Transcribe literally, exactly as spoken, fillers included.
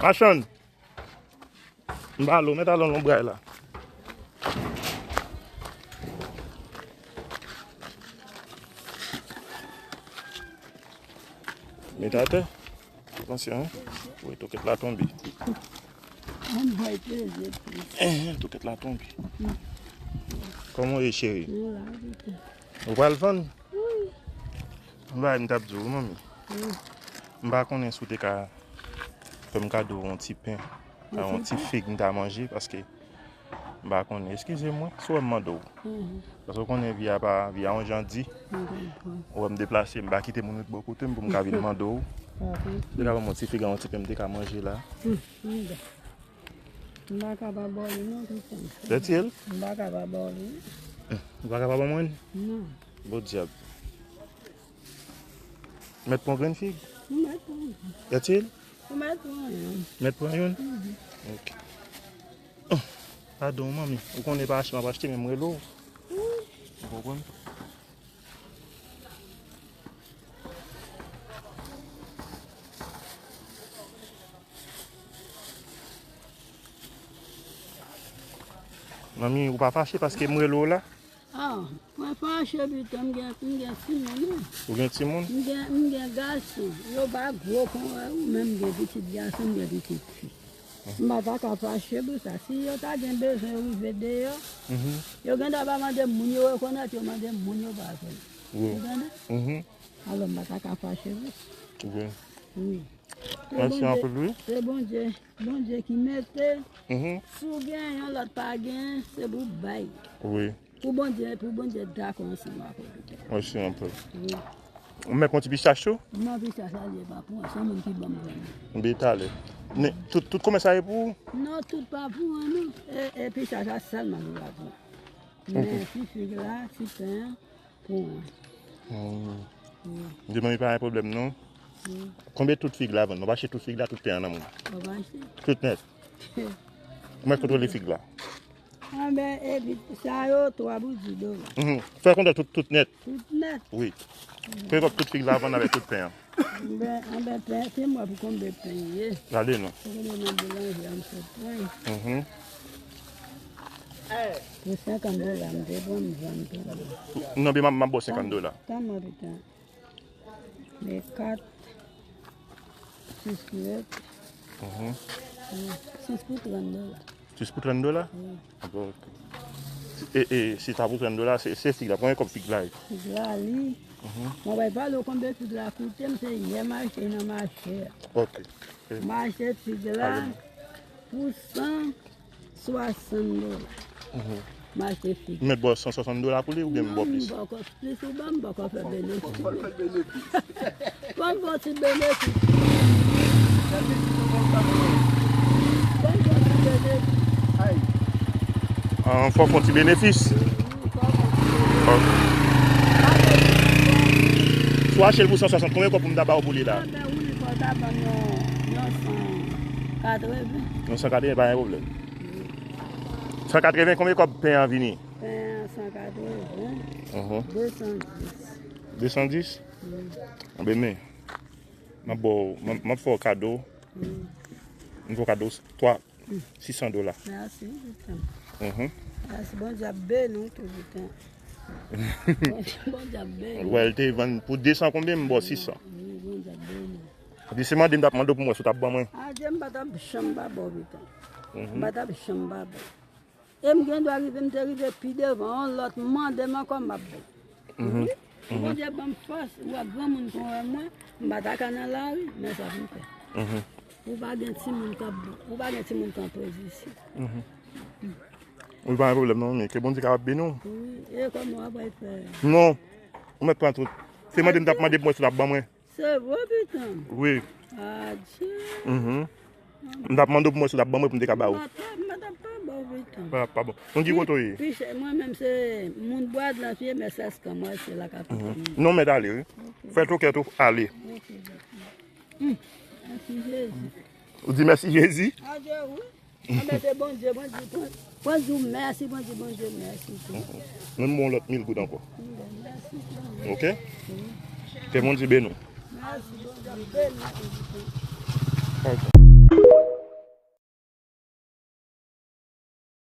Machann! M ba l, ou mèt al nan lonbray la. Met atè. Atansyon, hein. Wi, toket la tonbe. Ann bay plezi plis. Enhen, toket la tonbe. Kòman w ye, cheri? Mwen la, pitit. Ou pral vann? Wi. Yon bagay m t ap di w, manmi. Wi. M pa konnen si w te ka fè m kado yon ti pen, yon ti fig m ta manje, paske m pa konnen. Eskize mwen, si w wè m mande w. Mhm. Paske w konnen vi a pa, vi a yon jan di. M konprann. Ou wè m deplase, m pa kite moun ret bò kote m pou m ka vin mande w. Ok. Ou te ka ban m yon ti fig a yon ti pen m te ka manje la. Hmm, m pa ka pa ba w li non, pitit. Gentil. M pa ka pa ba w li. Ou pa ka pa ban mwen? Non. Bon dyab. Mèt pran grenn fig? M mèt pran. Gentil? M mèt pran youn. Mèt pran youn? Mhm. Ok. Padon, manmi. Ou konnen pa achte m ap achte, men m rele w. Ou konprann? Manmi, ou pa fache paske m rele w la? Ah, mwen fache pitit, m gen, m gen timoun, wi. Ou gen timoun? M gen, m gen gason. Yo pa gwo kon ou, men m gen pitit gason, m gen pitit fi. M pa ta ka fache pou sa. Si yo ta gen bezwen, yo rive deyò, mhm, yo gen dwa pa mande moun yo rekonèt, yo mande moun yo pa konnen. Wi. Ou tande? Mhm. Alò, m pa ta ka fache pou sa. Wi. Wi. Mèsi anpil, wi. Se Bondye, Bondye ki mete. Mhm. Si w gen, yon lòt pa gen, se pou bay. Wi. Pou Bondye, pou Bondye dakò ansanm avè w. Mèsi anpil. Wi. Ou mèt pran ti pistach tou? Non, pistach la, li pa pou mwen. Se yon moun ki ban m vrèman. Byen talè. Men, tout, tout komès sa e pou ou? Non, tout pa pou mwen, non. E, e pistach la sèlman li pa pou mwen. Ok. Men ti fig la, ti pen an, pou mwen. Hmm. Wi. M di manmi pa gen pwoblèm, non. Wi. Konbyen tout fig la vann? W ap achte tout fig la, tout pen an nan men w? W ap achte. Tout nèt. Mwen kontwole fig la. Anben, epi sa yo, twa pou di dola. Mhm. Fè kontan tout, tout nèt. Tout nèt. Wi. Fè kòb tout fig la vann avèk tout pen an. Anben, anben, pen, se mwen pou konbyen pen ye. Gade non. Pou konbyen nan boulanje a, m sot pran. Mhm. Pou senkant dola, m te pran, m vann tou. Non, men m ap, m ap ba w senkant dola. Tann mwen, pitit. Men kat, sis pou nèt. Mhm. Sis pou trant dola. Sis pou trant dola? Wi. Ah bon, ok. E, e, si sa pou trant dola, se, se fig la. Konbyen kòb fig la ye? Fig la, li. Mhm. Mwen pa pale w konbyen fig la koute m, se yè m achte nan mache a. Ok. M achte fig la pou san swasant dola. Mhm. M achte fig. M mèt ba w san swasant dola pou li oubyen m ba w plis? Non, m poko, plis ou ban m, m poko fè benefis. Fò m fè ti benefis. Fò m fè ti benefis. Ah, fò w fè ti benefis. Ok. Si w achte l pou san swasant, konbyen kòb pou m ta ba w pou li la? Anben wi, fò w ta ban m yon, yon san katreven. Yon san katreven, pa gen pwoblèm. San katreven, konbyen kòb pen an vini? Pen an san katreven. Mhm. De san dis. De san dis? Wi. Anben, men, m ap ba w, m ap, m ap fè w kado. Wi. M fè w kado twa, sis san dola. Mèsi, pitit. Mhm. Mèsi, Bondye ap beni w tou, pitit. Bondye ap beni w. Wè, l te vann pou de san konbyen, m ba w sis san. Wi, Bondye ap beni w. Epi se mande m t ap mande w pou m wè si w t ap ban mwen. Adye, m pa t ap janm pa ba w, pitit. Mhm. M pa t ap janm pa ba w. E m gen dwa rive, m te rive pi devan, yon lòt mande m ankò, m ap bay. Mhm. Wi. Si Bondye ban m fòs, ou wè granmoun kon wè mwen, m pa ta ka nan lari, men sa pou m fè. Mhm. Ou pa gen timoun k ap, ou pa gen timoun k ap poze isi. Mhm. Wi, pa gen pwoblèm non, men ke Bondye kapab beni w. Wi, e kòman w ap fè? Non, ou mèt pran tout. Se mande m t ap mande pou mwen si w t ap ban mwen. Se vre, pitit. Wi. Adye. Mhm. M t ap mande w pou mwen si w t ap ban mwen pou m te ka ba w. M pa t ap, m pa t ap pa ba w, pitit. Pa, pa bon. Mwen ki kote w ye? Pi, pi chè, mwen menm se moun Bwadlan fye, men se eskanmway, se la kapital. Mhm. Non, mèt ale, wi. Ok. Fè tokèt ou ale. Ok, pitit. Hmm. Mèsi, Jezi. Ou di mèsi, Jezi? Adye, wi. Anben, se Bondye, Bondye, Bondye, Bondye, mèsi, Bondye, Bondye, mèsi. Menm bon lòt mil goud ankò. Mèsi, Bondye. Ok? Ke Bondye beni w. Mèsi, Bondye, beni w. Ok.